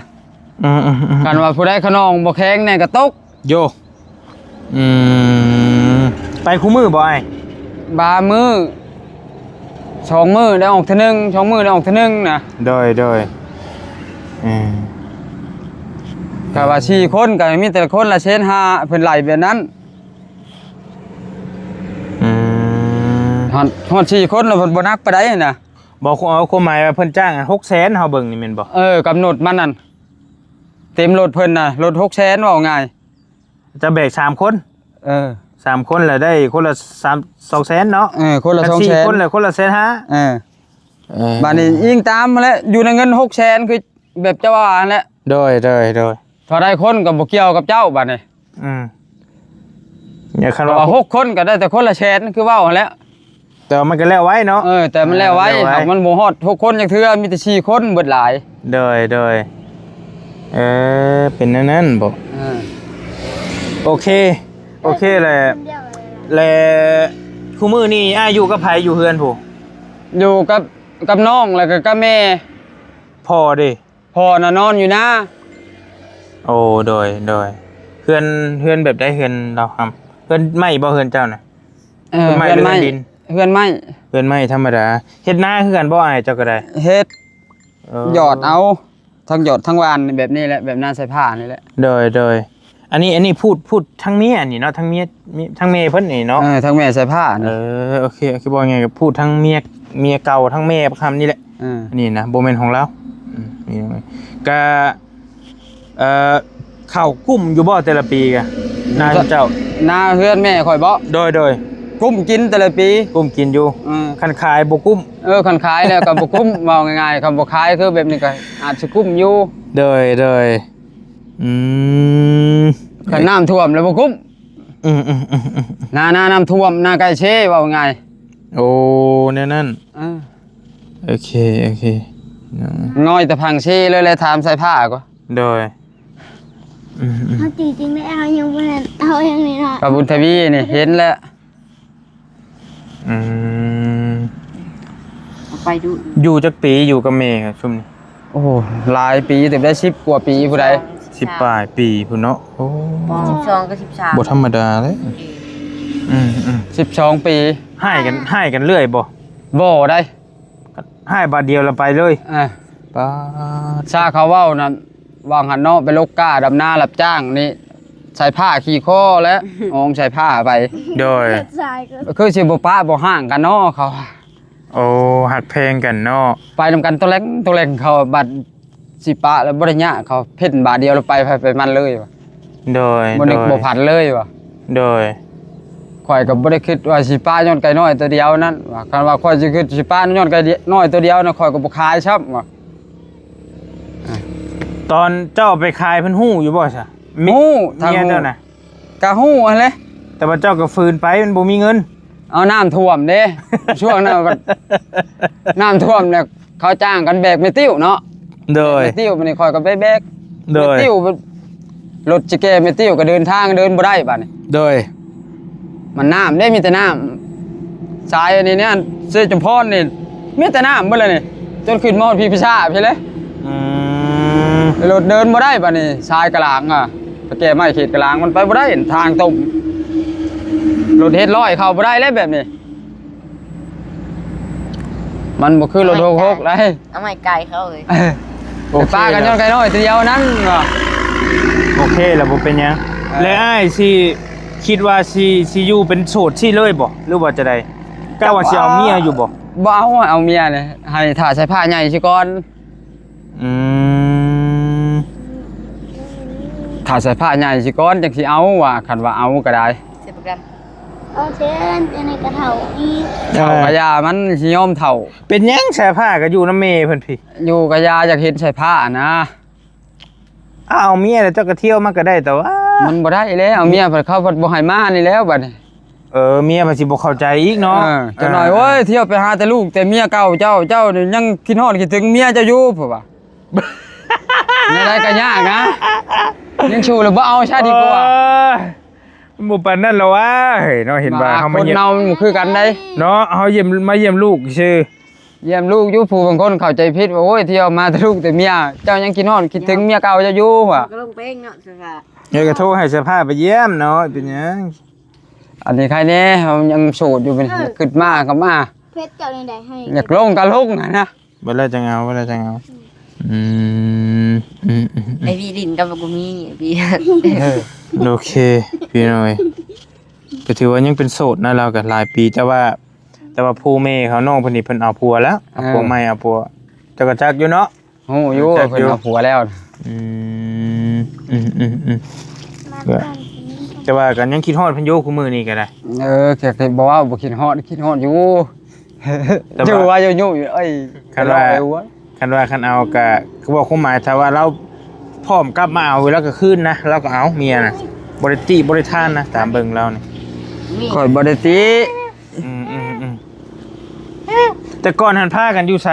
ອືມໆໆ ຄັນວ່າຜູ້ໃດຂະໜອງບໍ່ແຂງແນ່ກໍຕົກ ໂຢ ອືມ ໄປຄູ່ມື້ບໍ່ອ້າຍ? ບາງມື້ ສອງມື້ໄດ້ອອກເທື່ອໜຶ່ງ ສອງມື້ໄດ້ອອກເທື່ອໜຶ່ງນະ. ໂດຍ ໂດຍ ເອີ ຖ້າວ່າສີ່ຄົນກໍມີແຕ່ຄົນລະແສນຫ້າ ເພິ່ນໄລ່ແບບນັ້ນ. ອືມ ຮອດ ຮອດສີ່ຄົນແລ້ວເພິ່ນບໍ່ໜັກປານໃດນະ. ບໍ່ ເອົາຄວາມໝາຍວ່າເພິ່ນຈ້າງຫົກແສນ ເຮົາເບິ່ງນີ້ແມ່ນບໍ່? ເອີ ກຳນົດມັນນັ້ນ ເຕັມລົດເພິ່ນນະ ລົດຫົກແສນ ເວົ້າງ່າຍ. ຈະແບກສາມຄົນ ເອີ ສາມຄົນລະໄດ້ຄົນລະສາມ ສອງແສນເນາະ. ເອີ ຄົນລະສອງແສນ ສີ່ຄົນລະຄົນລະແສນຫ້າ. ເອີ ເອີ ບາດນີ້ອີງຕາມຫັ້ນແຫຼະ ຢູ່ໃນເງິນຫົກແສນ ຄືແບບເຈົ້າວ່າຫັ້ນແຫຼະ. ໂດຍ ໂດຍ ໂດຍ ເທົ່າໃດຄົນກໍບໍ່ກ່ຽວກັບເຈົ້າບາດນີ້. ອືມ ຢ່າ ຄັນວ່າຫົກຄົນກໍໄດ້ແຕ່ຄົນລະແສນ ຄືເວົ້າຫັ້ນແຫຼະ. ແຕ່ວ່າມັນກໍແລ້ວໄວເນາະ. ເອີ ແຕ່ມັນແລ້ວໄວ ເອີ ແລ້ວໄວ ຫາກມັນບໍ່ຮອດຫົກຄົນຈັກເທື່ອ ມີແຕ່ສີ່ຄົນເບິດຫຼາຍ. ໂດຍ ໂດຍ ເອີ ເປັນແນວນັ້ນບໍ? ເອີ ໂອເຄ ໂອເຄແຫຼະ. ແລະ ຄູ່ມື້ນີ້ອ້າຍຢູ່ກັບໃຜຢູ່ເຮືອນພຸ້ນ? ຢູ່ກັບ ກັບນ້ອງ ແລ້ວກໍກັບແມ່. ພໍ່ເດ? ພໍ່ນະນອນຢູ່ນາ. ໂອ້ ໂດຍ ໂດຍ. ເຮືອນ ເຮືອນແບບໃດ? ເຮືອນລາວຄຳ ເຮືອນໄມ້ບໍ່ເຮືອນເຈົ້ານະ? ເອີ ເຮືອນໄມ້ ເຮືອນໄມ້ ເຮືອນດິນ? ເຮືອນໄມ້ ເຮືອນໄມ້ທຳມະດາ. ເຮັດນາຄືກັນບໍ່ອ້າຍເຈົ້າກໍໄດ້? ເຮັດ ເອີ ຢອດເອົາ ທັງຢອດທັງຫວ່ານແບບນີ້ແຫຼະ ແບບນາໃສ່ຜ້ານີ້ແຫຼະ. ໂດຍ ໂດຍ. ອັນນີ້ ອັນນີ້ພູດ ພູດທັງເມຍນີ້ເນາະ ທັງເມຍ ທັງແມ່ເພິ່ນນີ້ເນາະ. ເອີ ທັງແມ່ໃສ່ຜ້ານີ້. ເອີ ໂອເຄ ໂອເຄ ເວົ້າງ່າຍກໍພູດທັງເມຍ ເມຍເກົ່າ ທັງແມ່ບັກຄຳນີ້ແຫຼະ. ເອີ ອັນນີ້ນະ ບໍ່ແມ່ນຂອງລາວ. ອືມ ນີ້ ກະ ເອີ ເຂົ້າກຸ້ມຢູ່ບໍ່ແຕ່ລະປີກະ ນາເຈົ້າ? ນາເຮືອນແມ່ຂ້ອຍບໍ? ໂດຍ ໂດຍ. ກຸ້ມກິນແຕ່ລະປີ ກຸ້ມກິນຢູ່. ເອີ ຄັນຂາຍບໍ່ກຸ້ມ. ເອີ ຄັນຂາຍແລ້ວກໍບໍ່ກຸ້ມ ເວົ້າງ່າຍໆ ຄັນບໍ່ຂາຍຄືແບບນີ້ກໍອາດຊິກຸ້ມຢູ່. ໂດຍ ໂດຍ. ອືມ ຄັນນ້ຳຖ້ວມແລ້ວບໍ່ກຸ້ມ. ອືມ ນາ ນານ້ຳຖ້ວມ ນາໃກ້ເຊ ເວົ້າງ່າຍ. ໂອ້ ແນວນັ້ນ. ເອີ ໂອເຄ ໂອເຄ. ງອຍແຕ່ພັງເຊເລີຍ ແລະຖາມໃສ່ຜ້າກໍ. ໂດຍ. ອືມ ເຮົາຈິງໆ ແລ້ວເຮົາຍັງບໍ່ທັນເອົາຫຍັງນີ້ເນາະ ກະບຸນທະວີນີ້ເຫັນແລ້ວ. ອືມ ເອົາໄປດຸ. ຢູ່ຈັກປີຢູ່ກັບແມ່ຊຸມນີ້? ໂອ້ ຫຼາຍປີເຕີບໄດ໋ ສິບກວ່າປີພຸ້ນໃດ໋. ສິບປາຍປີພຸ້ນເນາະ. ໂອ້ ສິບສອງກັບສິບສາມ ບໍ່ທຳມະດາເດ້. ອືມໆ ສິບສອງປີ. ຮ້າຍກັນ ຮ້າຍກັນເລື້ອຍບໍ່? ບໍ່ໄດ໋. ຮ້າຍບາດດຽວລະໄປເລີຍ. ເອີ ປາດ ຊາເຂົາເວົ້ານັ້ນ ວ່າງຫັ້ນເນາະ ໄປລົກກ້າດຳນາຮັບຈ້າງນີ້ ໃສ່ຜ້າຂີ່ຄໍແລ້ວ ອອງໃສ່ຜ້າໄປ. ໂດຍ. ຄືຊິບໍ່ປະບໍ່ຮ້າງກັນເນາະເຂົາ. ໂອ້ ຮັກແພງກັນເນາະ ໄປນຳກັນໂຕແລງໂຕແລງ. ເຂົາບັດຊິປະແລ້ວບໍ່ໄດ້ຍາກ ເຂົາເພັນບາດດຽວແລ້ວໄປໃຜໄປມັນເລີຍວ່າ. ໂດຍ ບໍ່ນຶກ ໂດຍ ບໍ່ຝັນເລີຍວ່າ. ໂດຍ. ຂ້ອຍກໍບໍ່ໄດ້ຄິດວ່າຊິປະຍ້ອນໄກ່ນ້ອຍໂຕດຽວນັ້ນວ່າ ຄັນວ່າຂ້ອຍຊິຄິດຊິປະຍ້ອນໄກ່ນ້ອຍໂຕດຽວນັ້ນ ຂ້ອຍກໍບໍ່ຂາຍຊ້ຳວ່າ. ຕອນເຈົ້າເອົາໄປຂາຍເພິ່ນຮູ້ຢູ່ບໍ່ຊະ? ຮູ້ ເມຍເຈົ້ານະ? ກໍຮູ້ຫັ້ນແຫຼະ ແຕ່ວ່າເຈົ້າກໍຝືນໄປ ມັນບໍ່ມີເງິນ. ເອົາ ນ້ຳຖ້ວມເດ້ ຊ່ວງນັ້ນ ນ້ຳຖ້ວມແລ້ວ ເຂົາຈ້າງກັນແບກແມ່ຕິ້ວເນາະ. ໂດຍ. ແບກແມ່ຕິ້ວ ບາດນີ້ຂ້ອຍກໍໄປແບກ. ໂດຍ. ແມ່ຕິ້ວ ລົດຊິແກ່ແມ່ຕິ້ວກໍເດີນທາງເດີນບໍ່ໄດ້ບາດນີ້. ໂດຍ. ມັນນ້ຳເດ້ ມີແຕ່ນ້ຳ ສາຍອັນນີ້ນີ້ ເຊຈຸມພອນນີ້ ມີແຕ່ນ້ຳເບິດເລີຍນີ້ ຈົນຂຶ້ນມາຮອດພີພິຊາພີເລີຍ. ອືມ ລົດເດີນບໍ່ໄດ້ບາດນີ້ ສາຍກະລາງອະ ໄປແກ່ໄມ້ເຂດກະລາງ ມັນໄປບໍ່ໄດ້ ທາງຕົມ ລົດເຮັດຮ້ອຍເຂົ້າບໍ່ໄດ້ແລ້ວແບບນີ້. ມັນບໍ່ຄືລົດຫົກຫົກໄດ໋. ເອົາໄມ້ໄກ່ເຂົາເອີຍ. ໂອເຄ ປາກັນຍ້ອນໄກ່ນ້ອຍຕົວດຽວນັ້ນວ່າ. ໂອເຄລະ ບໍ່ເປັນຫຍັງ. ເອີ ແລະ ອ້າຍຊິຄິດວ່າຊິ ຊິຢູ່ເປັນໂສດຊີ້ເລີຍບໍ່ ຫຼືວ່າຈັ່ງໃດ? ກະວ່າຊິເອົາເມຍຢູ່ບໍ່? ບໍ່ເອົາ ເອົາເມຍນີ້ ໃຫ້ຖ້າໃສ່ຜ້າໃຫຍ່ຊິກ່ອນ. ອືມ ຖ້າໃສ່ຜ້າໃຫຍ່ຊິກ່ອນ ຈັ່ງຊິເອົາວ່າ ຄັນວ່າເອົາກໍໄດ້. ເສຍປະກັນ. ເອົາເຊີນ ຈັ່ງໃດກໍເຖົ້າອີກ. ເຖົ້າກະຢ່າ ມັນຊິຍອມເຖົ້າ. ເປັນຫຍັງ ສາຍຟ້າກໍຢູ່ນຳແມ່ເພິ່ນພີ້. ຢູ່ກະຢ່າ ຢາກເຫັນສາຍຟ້ານະ. ເອົາເມຍແລ້ວເຈົ້າກໍທ່ຽວມາກໍໄດ້ ແຕ່ວ່າ ມັນບໍ່ໄດ້ແລ້ວ ເອົາເມຍເພິ່ນ ເຂົາເພິ່ນບໍ່ໃຫ້ມານີ້ແລ້ວບັດນີ້. ເອີ ເມຍເພິ່ນຊິບໍ່ເຂົ້າໃຈອີກເນາະ. ເອີ ຈັກໜ້ອຍ ເອີ ໂອ້ຍ ທ່ຽວໄປຫາແຕ່ລູກແຕ່ເມຍເກົ່າເຈົ້າ ເຈົ້ານີ້ຍັງຄິດຮອດຄິດເຖິງເມຍເຈົ້າຢູ່ ເພິ່ນວ່າ. ແນວໃດກໍຍາກນະ ຍັງສູ້ແລ້ວບໍ່ເອົາຊະດີກວ່າ. ໂອ້ຍ ມັນບໍ່ປານນັ້ນແລ້ວວະ ເຮີ້ຍເນາະ. ເຫັນວ່າເຮົາມາຢ້ຽມ ຄົນເຮົາມັນບໍ່ຄືກັນໃດ໋ເນາະ. ເຮົາຢ້ຽມ ມາຢ້ຽມລູກຊື່ ຢ້ຽມລູກຢູ່. ຜູ້ບາງຄົນເຂົ້າໃຈຜິດວ່າ ໂອ້ຍ ທ່ຽວມາແຕ່ລູກແຕ່ເມຍ ເຈົ້າຍັງຄິດຮອດຄິດເຖິງເມຍເກົ່າເຈົ້າຢູ່ວ່າ. ກໍລົງເພງເນາະ ສະພາບ. ເອີ ກໍໂທໃຫ້ສະພາບໄປຢ້ຽມເນາະ ເປັນຫຍັງ? ອັນນີ້ໃຄແດ່ ເຮົາຍັງໂສດຢູ່ ເອີ ຄິດມາກໍມາ ເພັດເຈົ້ານີ້ໄດ້ໃຫ້ ຢາກລົງກໍລົງຫັ້ນນະ ເບິດແລ້ວຈັ່ງເອົາ ເບິດແລ້ວຈັ່ງເອົາ. ອືມ ອືມ ອືມ ອືມ ໄອ້ພີ່ຫຼິ້ນກັບບໍ່ມີພີ່ ເອີ ໂອເຄ ພີ່ນ້ອງເອີຍ ກໍຖືວ່າຍັງເປັນໂສດນະ ລາວກໍຫຼາຍປີ ແຕ່ວ່າ ແຕ່ວ່າຜູ້ແມ່ເຂົາ ນ້ອງເພິ່ນນີ້ເພິ່ນເອົາຜົວແລ້ວ ເອົາຜົວໃໝ່ ເອົາຜົວ ເຈົ້າກໍຈັກຢູ່ເນາະ? ຮູ້ຢູ່ ເພິ່ນເອົາຜົວແລ້ວ. ອືມ ອືມ ອືມ ອືມ ແຕ່ວ່າກໍຍັງຄິດຮອດເພິ່ນຢູ່ຄູ່ມື້ນີ້ກໍໄດ້. ເອີ ແຕ່ບໍ່ເວົ້າ ບໍ່ຄິດຮອດ ຄິດຮອດຢູ່ ແຕ່ວ່າ ຢູ່ວ່າຢູ່ໆ ເອີຍ ຄັນວ່າ ຄັນວ່າຄັນເອົາກະ ຄືບອກຄວາມໝາຍ ຖ້າວ່າລາວພ້ອມກັບມາເອົາ ລາວກໍຄືນນະ ລາວກໍເອົາເມຍນະ ບໍ່ໄດ້ຕິບໍ່ໄດ້ທ່ານນະ ຕາມເບິ່ງລາວນີ້ ຂ້ອຍບໍ່ໄດ້ຕິ. ອືມໆໆ ແຕ່ກ່ອນຫັ້ນພາກັນຢູ່ໃສ?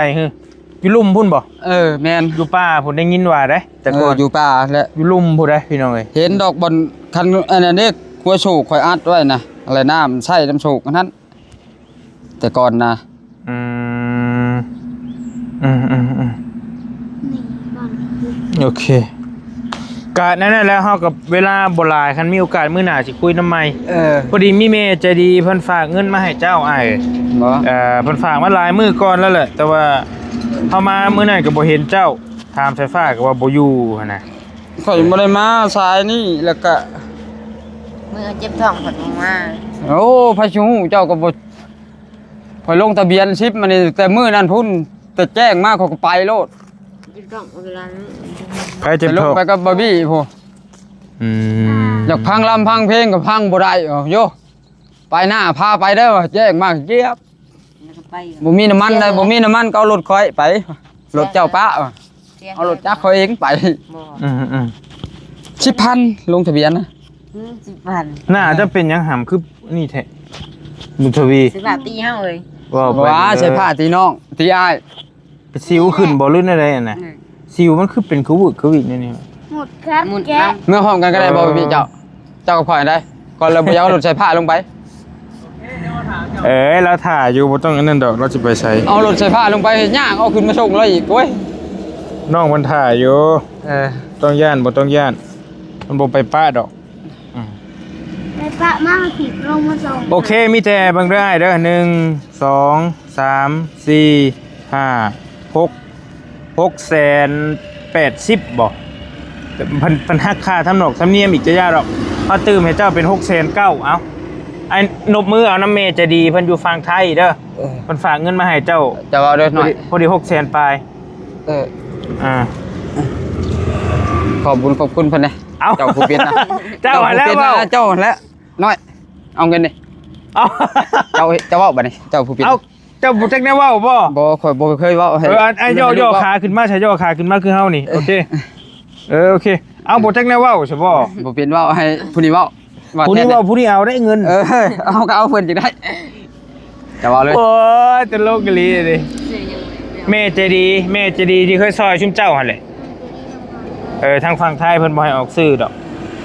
ຢູ່ລຸ່ມພຸ້ນບໍ່? ເອີ ແມ່ນ ຢູ່ປ່າພຸ້ນ ໄດ້ຍິນວ່າເດ້ ແຕ່ກ່ອນ ເອີ ຢູ່ປ່າແຫຼະ ຢູ່ລຸ່ມພຸ້ນເດ້ ພີ່ນ້ອງເອີຍ. ເຫັນດອກບ່ອນຄັນ ອັນນັ້ນເດ້ ຂົວໂຊກຂ້ອຍອັດໄວ້ນະ ແລະນ້ຳໃຊ້ນ້ຳໂຊກອັນນັ້ນ ແຕ່ກ່ອນນະ. ອືມ ອືມໆໆ ນີ້ບ່ອນ ໂອເຄ ກະນັ້ນແຫຼະ ເຮົາກໍເວລາບໍ່ຫຼາຍ ຄັນມີໂອກາດມື້ໜ້າຊິຄຸຍນຳໃໝ່. ເອີ ພໍດີມີແມ່ໃຈດີເພິ່ນຝາກເງິນມາໃຫ້ເຈົ້າ ອ້າຍ ບໍ່ ເອີ ເພິ່ນຝາກມາຫຼາຍມື້ກ່ອນແລ້ວແຫຼະ ແຕ່ວ່າເຮົາມາມື້ນັ້ນກໍບໍ່ເຫັນເຈົ້າ ຖາມສາຍຟ້າກໍວ່າບໍ່ຢູ່ຫັ້ນນະ. ຂ້ອຍບໍ່ໄດ້ມາສາຍນີ້ ແລ້ວກະມື້ເຈັບທ້ອງເພິ່ນບໍ່ມາ. ໂອ້ ໃຜຊິຮູ້ ເຈົ້າກໍບໍ່ ຂ້ອຍລົງທະບຽນສິບມານີ້ ແຕ່ມື້ນັ້ນພຸ້ນ ແຕ່ແຈ້ງມາຂ້ອຍກໍໄປໂລດ. ໄປລົງໄປກັບບາບີພຸ້ນ. ອືມ ຢາກຟັງລຳຟັງເພງກໍຟັງບໍ່ໄດ້. ໂຢ ໄປໜ້າພາໄປເດີ ແຈ້ງມາຈຽບ. ບໍ່ມີນ້ຳມັນໃດ ບໍ່ມີນ້ຳມັນກໍເອົາລົດຂ້ອຍໄປ ລົດເຈົ້າປະ ເອົາລົດຈັກຂ້ອຍເອງໄປ. ອືມໆ ສິບພັນ ລົງທະບຽນນະ. ອືມ ສິບພັນ ໜ້າຈະເປັນຫຍັງຫຳຄືນີ້ແທ້ ບຸນທະວີ? ໃສ່ຜ້າຕີເຮົາເອີຍ ວ່າ ວ່າໃສ່ຜ້າຕີນ້ອງ ຕີອ້າຍ. ໄປສິວຂຶ້ນບໍ່ ຫຼືແນວໃດຫັ້ນນະ? ສິວມັນຄືເປັນກະວຶກກະວິກແນວນີ້. ໝົດຄັບ ໝົດແກະ ເມືອພ້ອມກັນກໍໄດ້ບໍ່? ເອີ ພີ່ເຈົ້າ ເຈົ້າກັບຂ້ອຍໄດ້ ກ່ອນລະບໍ່ຢາກເອົາລົດໃສ່ຜ້າລົງໄປ. ເອີຍ ລາວຖ້າຢູ່ ບໍ່ຕ້ອງອັນນັ້ນດອກ ລາວຊິໄປໃສ? ເອົາລົດໃສ່ຜ້າລົງໄປ ຍ່າງເອົາຂຶ້ນມາສົ່ງລາວອີກ. ໂອ້ຍ ນ້ອງມັນຖ້າຢູ່. ເອີ ຕ້ອງຢ້ານ ບໍ່ຕ້ອງຢ້ານ ມັນບໍ່ໄປປະດອກ. ອືມ ໄປປະມາຜິດລົງມາສົ່ງ. ໂອເຄ ມີແຕ່ເບິ່ງເດີອ້າຍເດີ ໜຶ່ງ ສອງ ສາມ ສີ່ ຫ້າ ຫົກ ຫົກແສນແປດສິບບໍ່? ເພິ່ນ ເພິ່ນຫັກຄ່າທຳນອກທຳນຽມອີກ ຈະຢ່າດອກ ເຮົາຕື່ມໃຫ້ເຈົ້າເປັນຫົກແສນເກົ້າ. ເອົາ ໄອ້ນົບມືເອົານຳແມ່ໃຈດີ ເພິ່ນຢູ່ຝັ່ງໄທເດີ. ເອີ ເພິ່ນຝາກເງິນມາໃຫ້ເຈົ້າ. ເຈົ້າເວົ້າເດີ ພໍດີ ພໍດີຫົກແສນປາຍ. ເອີ ອ່າ ຂອບບຸນຂອບຄຸນເພິ່ນແດ່. ເອົາ ເຈົ້າຜູ້ເປັນນະ ເຈົ້າຫັ້ນແຫຼະ ເຈົ້າຜູ້ເປັນນະ ເຈົ້າຫັ້ນແຫຼະ. ນ້ອຍ ເອົາເງິນນີ້ ເອົາ ເຈົ້າ ເຈົ້າເວົ້າບັດນີ້ ເຈົ້າຜູ້ຜິດ. ເອົ້າ ເຈົ້າບໍ່ຈັກແນວເວົ້າບໍ່? ບໍ່ ຂ້ອຍບໍ່ເຄີຍເວົ້າໃຫ້. ເອີ ອັນ ອັນ ຍໍ ຍໍຂາຂຶ້ນມາຊະ ຍໍຂາຂຶ້ນມາຄືເຮົານີ້. ເອີ ໂອເຄ ເອີ ໂອເຄ. ເອົາ ບໍ່ຈັກແນວເວົ້າຊະບໍ່? ບໍ່ເປັນເວົ້າ ໃຫ້ຜູ້ນີ້ເວົ້າ ຜູ້ນີ້ເວົ້າ ຜູ້ນີ້ເອົາໄດ້ເງິນ. ເອີ ເຮົາກໍເອົາເພິ່ນຈັ່ງໃດ. ຈະເວົ້າເລີຍ. ໂອ້ຍ ຕະຫຼົກອີ່ຫຼີເດ້. ແມ່ໃຈດີ ແມ່ໃຈດີທີ່ເຄີຍຊ່ອຍຊຸມເຈົ້າຫັ້ນແຫຼະ. ເອີ ທາງຝັ່ງໄທເພິ່ນບໍ່ໃຫ້ອອກຊື່ດອກ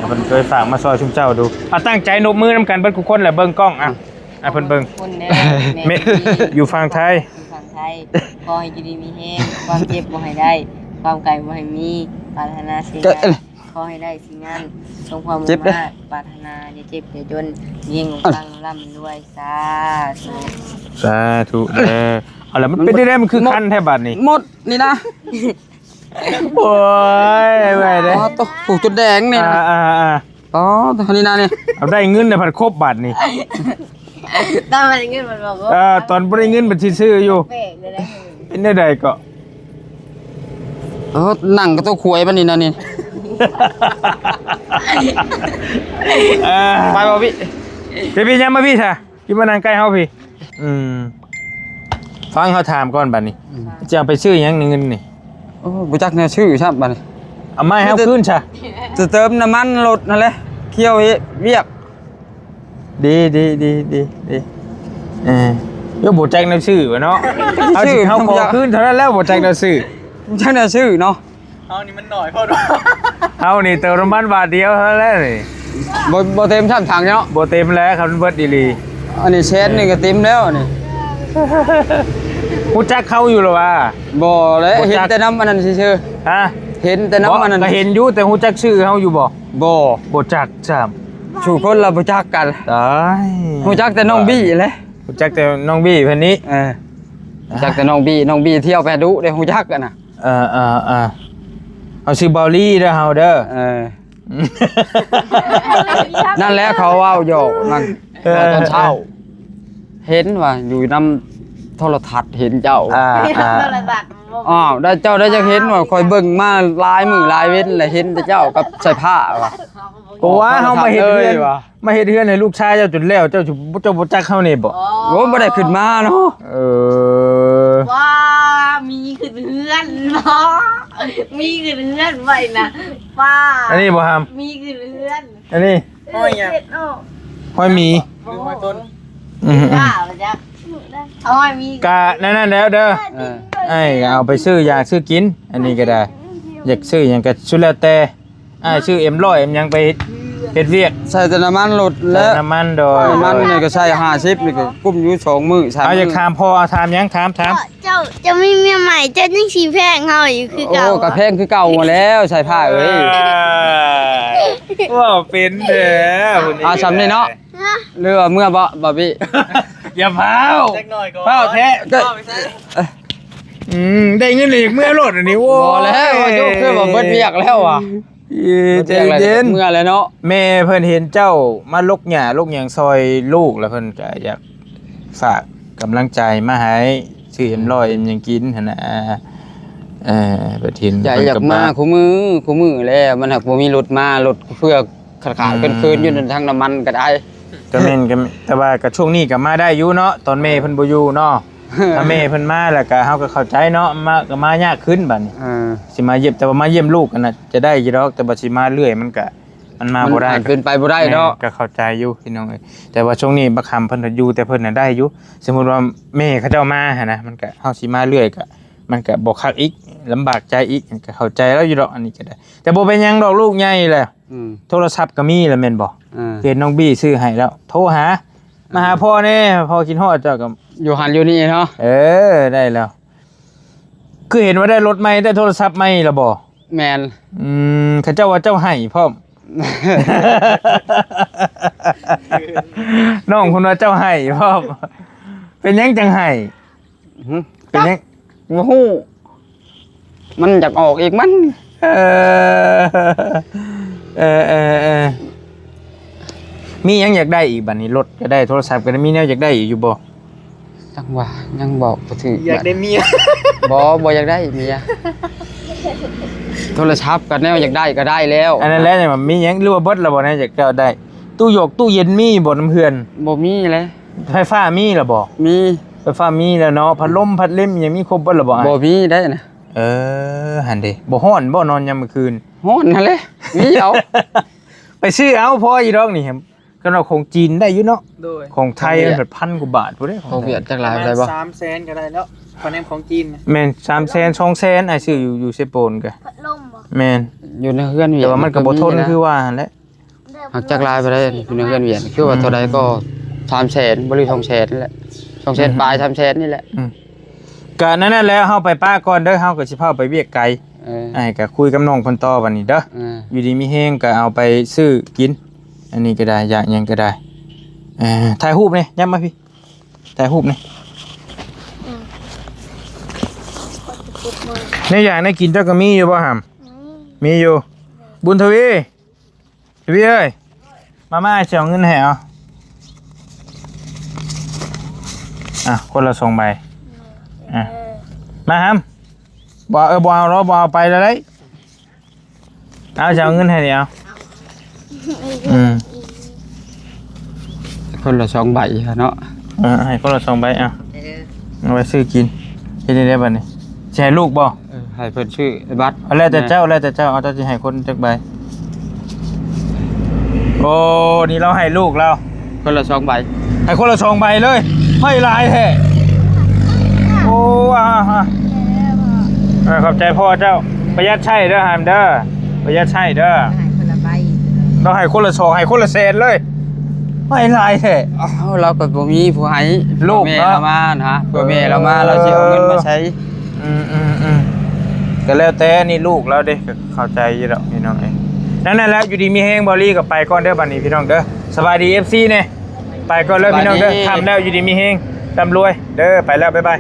ເພິ່ນເຄີຍຝາກມາຊ່ອຍຊຸມເຈົ້າດູ. ເອົາ ຕັ້ງໃຈນົບມືນຳກັນເບິດທຸກຄົນແຫຼະ ເບິ່ງກ້ອງ. ອ່ະ ອ່ະ ເພິ່ນເບິ່ງ ແມ່ ຢູ່ຝັ່ງໄທ ຢູ່ຝັ່ງໄທ. ຂໍໃຫ້ຢູ່ດີມີແຮງ ຄວາມເຈັບບໍ່ໃຫ້ໄດ້ ຄວາມໄກບໍ່ໃຫ້ມີ ປາດຖະໜາສິ່ງໃດ ຂໍໃຫ້ໄດ້ສິ່ງນັ້ນ ສົມຄວາມມຸ່ງມາດປາດຖະໜາ ຢ່າເຈັບຢ່າຈົນ ມີເຮງປັງໆ ລ່ຳລວຍ. ສາທຸ ສາທຸເດີ. ເອົາລະ ມັນເປັນຈັ່ງໃດ ມັນຄືຄັນແທ້ບາດນີ້? ໝົດນີ້ນະ. ໂອ້ຍ ໄວ້ເດ້. ອໍ ໂຕ ຜູ້ຈົນແດງນີ້ນະ. ອ່າໆໆ ອໍ ໂຕນີ້ນະນີ້. ເອົາ ໄດ້ເງິນແລ້ວພັດຄົບບາດນີ້. ຕອນບໍ່ໄດ້ເງິນມັນບອກວ່າ ເອີ ຕອນບໍ່ໄດ້ເງິນມັນຊິຊື້ຢູ່. ແປກເລີຍນະ. ເປັນແນວໃດເກາະ? ເອີ ນັ່ງກັບຕົວຄວາຍມັນນີ້ນະນີ້. ເອີ ໄປບໍ່ພີ່? ເປັນຫຍັງມາພີ່ຊະ? ຢູ່ມານັ່ງໃກ້ເຮົາພີ້. ອືມ ຟັງເຮົາຖາມກ່ອນບາດນີ້. ອືມ ຈະເອົາໄປຊື້ຫຍັງເງິນນີ້? ໂອ້ ບໍ່ຈັກແນວຊື້ຊ້ຳບາດນີ້. ເອົາມາໃຫ້ເຮົາຄືນຊະ. ຈະເຕີມນ້ຳມັນລົດຫັ້ນແຫຼະ ຂ້ອຍເຮັດວຽກ. ດີໆໆໆ ເອີ ບໍ່ຈັກແນວຊື້ວະເນາະ. ເຮົາຊິ ເຮົາຂໍຄືນເທົ່ານັ້ນແລ້ວ ບໍ່ຈັກແນວຊື້. ບໍ່ຈັກແນວຊື້ເນາະ. ເຮົານີ້ມັນໜ້ອຍໂພດ. ເຮົານີ້ເຕີມນ້ຳມັນບາດດຽວເທົ່ານັ້ນແຫຼະນີ້. ບໍ່ ບໍ່ເຕັມຊ້ຳຖັງເນາະ. ບໍ່ເຕັມແລ້ວ ຄັນມັນເບິດອີ່ຫຼີ. ອັນນີ້ແສນໜຶ່ງກໍເຕັມແລ້ວນີ້. ຮູ້ຈັກເຮົາຢູ່ລະຫວາ? ບໍ່ແຫຼະ ບໍ່ຈັກ ເຫັນແຕ່ນຳອັນນັ້ນຊື່ໆ. ຮະ? ເຫັນແຕ່ນຳອັນນັ້ນ. ກໍເຫັນຢູ່ ແຕ່ຮູ້ຈັກຊື່ເຮົາຢູ່ບໍ່? ບໍ່ ບໍ່ຈັກຊ້ຳ. ສູ່ຄົນລະບໍ່ຈັກກັນ. ຕາຍ ຮູ້ຈັກແຕ່ນ້ອງບີແຫຼະ. ຮູ້ຈັກແຕ່ນ້ອງບີເພິ່ນນີ້. ເອີ ຮູ້ຈັກແຕ່ນ້ອງບີ ນ້ອງບີທ່ຽວໄປຫາດຸເດ້ ຮູ້ຈັກຫັ້ນນະ. ເອີໆໆ ເຮົາຊື່ເບົາລີເດີເຮົາເດີ. ເອີ ນັ້ນແຫຼະ ເຂົາເວົ້າຫຍອກນັ້ນ. ເອີ ຕອນເຊົ້າ ເຫັນວ່າຢູ່ນຳໂທລະທັດ ເຫັນເຈົ້າ. ອ່າ ອ່າ ໂທລະທັດ. ອ້າວ ໄດ້ ເຈົ້າໄດ້ຈັກເຫັນວ່າ ຂ້ອຍເບິ່ງມາຫຼາຍມື້ຫຼາຍເວັນແລ້ວ ເຫັນແຕ່ເຈົ້າກັບສາຍຟ້າວ່າ. ໂອ້ ເຮົາມາເຮັດເຮືອນ ເລີຍວ່າ ມາເຮັດເຮືອນໃຫ້ລູກຊາຍເຈົ້າຈົນແລ້ວ ເຈົ້າ ເຈົ້າບໍ່ຈັກເຮົານີ້ບໍ? ໂອ້ ບໍ່ໄດ້ຂຶ້ນມາເນາະ. ເອີ ວ່າມີຂຶ້ນເຮືອນບໍ? ມີຂຶ້ນເຮືອນໄວ້ນະ ປ້າ. ອັນນີ້ບໍ່ຫຳ? ມີຂຶ້ນເຮືອນ. ອັນນີ້ ຫ້ອຍຫຍັງ? ຫ້ອຍໝີ ຫຼືຫ້ອຍຕົ້ນ? ອືມ ວ່າວ່າຈັກ ຫ້ອຍໝີ ກະນັ້ນໆແລ້ວເດີ. ເອີ ອ້າຍກະເອົາໄປຊື້ຢາຊື້ກິນ ອັນນີ້ກະໄດ້ ຢາກຊື້ຫຍັງກະສຸດແລ້ວແຕ່. ອ້າຍຊື້ເອັມຮ້ອຍ ເອັມຫຍັງໄປເຮັດ ເຮັດວຽກ. ໃສ່ແຕ່ນ້ຳມັນລົດແຫຼະ ໃສ່ນ້ຳມັນ. ໂດຍ ນ້ຳມັນນີ້ກະໃສ່ຫ້າສິບ ນີ້ກະກຸ້ມຢູ່ສອງມື້ສາມມື້. ເອົາ ຢາກຖາມພໍ່ ເອົາ ຖາມຫຍັງ? ຖາມ ຖາມ. ເຈົ້າ ເຈົ້າມີເມຍໃໝ່ ເຈົ້າຍັງຊິແພງເຮົາຢູ່ຄືເກົ່າ. ໂອ້ ກະແພງຄືເກົ່າຫັ້ນແຫຼ້ວ ສາຍຟ້າເອີຍ. ເວົ້າເປັນແທ້ຜູ້ນີ້. ເອົາ ສ່ຳນີ້ເນາະ. ຮະ? ຫຼືວ່າເມືອບໍ່ ບາບີ? ຢ່າພ້າວ ພ້າວແທ້. ອືມ ໄດ້ເງິນແລ້ວຢາກເມືອໂລດອັນນີ້. ໂອ້ຍ ບໍ່ແລ້ວ ຄືວ່າເບິດວຽກແລ້ວຫວາ. ເອີ ໃຈເຢັນ ເມືອແລ້ວເນາະ. ແມ່ເພິ່ນເຫັນເຈົ້າມາຫຼົກຫຍ້າຫຼົກຫຍັງຊ່ອຍລູກ ແລ້ວເພິ່ນກະຢາກຝາກກຳລັງໃຈມາໃຫ້ ຊື້ເອັມຮ້ອຍ ເອັມຫຍັງກິນຫັ້ນນະ. ເອີ ເພິ່ນເຫັນ ຢາກ ເພິ່ນກະຢາກມາ ມາຄູ່ມື້ ຄູ່ມື້ແລ້ວ ມັນຫາກບໍ່ມີລົດມາ ລົດເພື່ອຂາດໆ ອືມ ເຂີນໆຢູ່ທາງນ້ຳມັນກະໄດ້. ກະແມ່ນ ກະແມ່ນ ແຕ່ວ່າກະຊ່ວງນີ້ກະມາໄດ້ຢູ່ເນາະ ຕອນແມ່ເພິ່ນບໍ່ຢູ່ເນາະ. ຖ້າແມ່ເພິ່ນມາແລ້ວກະເຮົາກະເຂົ້າໃຈເນາະ ມາກະມາຍາກຂຶ້ນບາດນີ້. ເອີ ຊິມາຢ້ຽມ ແຕ່ວ່າມາຢ້ຽມລູກຫັ້ນນະຈະໄດ້ຢູ່ດອກ ແຕ່ວ່າຊິມາເລື້ອຍມັນກະ ມັນມາບໍ່ໄດ້ ມັນອາດເປັນໄປບໍ່ໄດ້ເນາະ. ແມ່ນ ກະເຂົ້າໃຈຢູ່ພີ່ນ້ອງເອີຍ ແຕ່ວ່າຊ່ວງນີ້ບັກຫຳເພິ່ນຢູ່ ແຕ່ເພິ່ນນະໄດ້ຢູ່. ສົມມຸດວ່າແມ່ເຂົາເຈົ້າມາຫັ້ນນະ ມັນກະ ເຮົາຊິມາເລື້ອຍກະ ມັນກະບໍ່ຄັກອີກ ລຳບາກໃຈອີກ ກະເຂົ້າໃຈລາວຢູ່ດອກ ອັນນີ້ກະໄດ້. ແຕ່ບໍ່ເປັນຫຍັງດອກ ລູກໃຫຍ່ແລ້ວ. ອືມ ໂທລະສັບກະມີແລ້ວແມ່ນບໍ່? ເອີ ເຫັນນ້ອງບີຊື້ໃຫ້ແລ້ວ ໂທຫາ ມາຫາພໍ່ແດ່ ພໍ່ຄິດຮອດເຈົ້າ. ກະຢູ່ຫັ້ນຢູ່ນີ້ເນາະ. ເອີ ໄດ້ແລ້ວ. ຄືເຫັນວ່າໄດ້ລົດໃໝ່ ໄດ້ໂທລະສັບໃໝ່ແລ້ວບໍ່? ແມ່ນ. ອືມ ເຂົາເຈົ້າວ່າເຈົ້າໃຫ້ພ້ອມ ນ້ອງເພິ່ນວ່າເຈົ້າໃຫ້ພ້ອມ. ເປັນຫຍັງຈັ່ງໃຫ້? ຫຶ? ເປັນຫຍັງ? ບໍ່ຮູ້ ມັນຢາກອອກອີກມັນ. ເອີ ເອີ ເອີ ເອີ ມີຫຍັງຢາກໄດ້ອີກບາດນີ້? ລົດກະໄດ້ ໂທລະສັບກະໄດ້ ມີແນວຢາກໄດ້ອີກຢູ່ບໍ່? ຈັ່ງວ່າຍັງບອກບໍ່ຖືກ. ຢາກໄດ້ເມຍ. ບໍ່ ບໍ່ຢາກໄດ້ເມຍ. ໂທລະສັບກະແນວຢາກໄດ້ກະໄດ້ແລ້ວ. ອັນນັ້ນແຫຼະ ຍັງວ່າມີຫຍັງ ຫຼືວ່າເບິດແລ້ວບໍ່ ແນວຢາກໄດ້? ຕູ້ຢອກຕູ້ເຢັນມີບໍ່ນຳເຮືອນ? ບໍ່ມີແຫຼະ. ໄຟຟ້າມີແລ້ວບໍ່? ມີ. ໄຟຟ້າມີແລ້ວເນາະ ພັດລົມພັດເລັມຫຍັງມີຄົບເບິດແລ້ວບໍ່? ບໍ່ມີໄດ໋ນະ. ເອີ ຫັ້ນເດ ບໍ່ຮ້ອນບໍ່ ນອນຍາມມື້ຄືນ? ຮ້ອນຫັ້ນແຫຼະ ມີເອົາ ໄປຊື້ເອົາ ພໍຢູ່ດອກນີ້. ຄັນວ່າຂອງຈີນໄດ້ຢູ່ເນາະ. ໂດຍ ຂອງໄທມັນແບບພັນກວ່າບາດພຸ້ນເດ້. ຂອງຫວຽດຈັກຫຼາຍປານໃດບໍ່? ສາມແສນກະໄດ້ແລ້ວ ຂະແນນຂອງຈີນນະ. ແມ່ນ ສາມແສນ ສອງແສນ ອ້າຍຊື້ຢູ່ ຢູ່ເຊໂປນກະ. ພັດລົມບໍ່? ແມ່ນ ຢູ່ໃນເຮືອນຫວຽດ ແຕ່ວ່າມັນກະບໍ່ທົນຄືວ່າຫັ້ນແຫຼະ. ຫາກຈັກຫຼາຍປານໃດ ຢູ່ໃນເຮືອນຫວຽດ ຄືວ່າເທົ່າໃດກໍ ອືມ ສາມແສນບໍ່ ຫຼື ສອງແສນນີ້ແຫຼະ ສອງແສນ ອືມ ປາຍ ສາມແສນນີ້ແຫຼະ. ອືມ ກະນັ້ນແຫຼະ ເຮົາໄປປະກ່ອນເດີ ເຮົາກະຊິພາໄປວຽກໄກ. ເອີ ອ້າຍກະຄຸຍກັບນ້ອງເພິ່ນຕໍ່ບາດນີ້ເດີ. ເອີ ຢູ່ດີມີແຮງກະເອົາໄປຊື້ກິນ ອັນນີ້ກະໄດ້ ຢາກຫຍັງກະໄດ້. ເອີ ຖ່າຍຮູບແດ່ ຍັບມາພີ້ ຖ່າຍຮູບແດ່. ອືມ ແນວຢາກແນວກິນເຈົ້າກະມີຢູ່ບໍ່ຫຳ? ອືມ ມີຢູ່. ບຸນທະວີ ທະວີເອີຍ ມາ ມາ ຊິເອົາເງິນໃຫ້ເອົາ. ອ່ະ ຄົນລະສອງໃບ. ອ່ະ ມາຫຳ ບໍ່ ເອີ ບໍ່ເອົາດອກ ບໍ່ເອົາໄປລະໄດ໋. ເອົາ ຊິເອົາເງິນໃຫ້ນີ້ເອົາ. ອືມ ຄົນລະສອງໃບເນາະ. ເອີ ໃຫ້ຄົນລະສອງໃບ ເອົາ ເອົາໄປຊື້ກິນ. ເຮັດຈັ່ງໃດບາດນີ້ ຊິໃຫ້ລູກບໍ່? ເອີ ໃຫ້ເພິ່ນຊື້ບັດ. ເອົາ ແລ້ວແຕ່ເຈົ້າ ແລ້ວແຕ່ເຈົ້າ ເອົາ ເຈົ້າຊິໃຫ້ຄົນຈັກໃບ? ໂອ້ ນີ້ລາວໃຫ້ລູກລາວ ຄົນລະສອງໃບ ໃຫ້ຄົນລະສອງໃບເລີຍ. ໃຫ້ຫຼາຍແທ້. ໂອ້ ອ່າ ອ່າ ເອີ ຂອບໃຈພໍ່ເຈົ້າ. ປະຢັດໃຊ້ເດີຫຳເດີ ປະຢັດໃຊ້ເດີ. ໃຫ້ຄົນລະໃບ ລາວໃຫ້ຄົນລະສອງ ໃຫ້ຄົນລະແສນເລີຍ. ໃຫ້ຫຼາຍແທ້. ເອົາ ລາວກະບໍ່ມີຜູ້ໃຫ້ ລູກເນາະ ແມ່ລາວມານະ ເພື່ອແມ່ລາວມາ ລາວຊິເອົາເງິນມາໃສ? ອືມ ອືມ ອືມ ກະແລ້ວແຕ່ ນີ້ລູກລາວເດ້ ກະເຂົ້າໃຈຢູ່ດອກພີ່ນ້ອງເອີຍ. ນັ້ນແຫຼະ ຢູ່ດີມີແຮງ ເບົາລີກໍໄປກ່ອນເດີ ບັດນີ້ພີ່ນ້ອງເດີ. ສະບາຍດີ ເອັຟຊີ ແດ່ ໄປກ່ອນເດີພີ່ນ້ອງເດີ. ຄ່ຳແລ້ວ ຢູ່ດີມີແຮງ ລ່ຳລວຍເດີ ໄປແລ້ວ ບາຍບາຍ.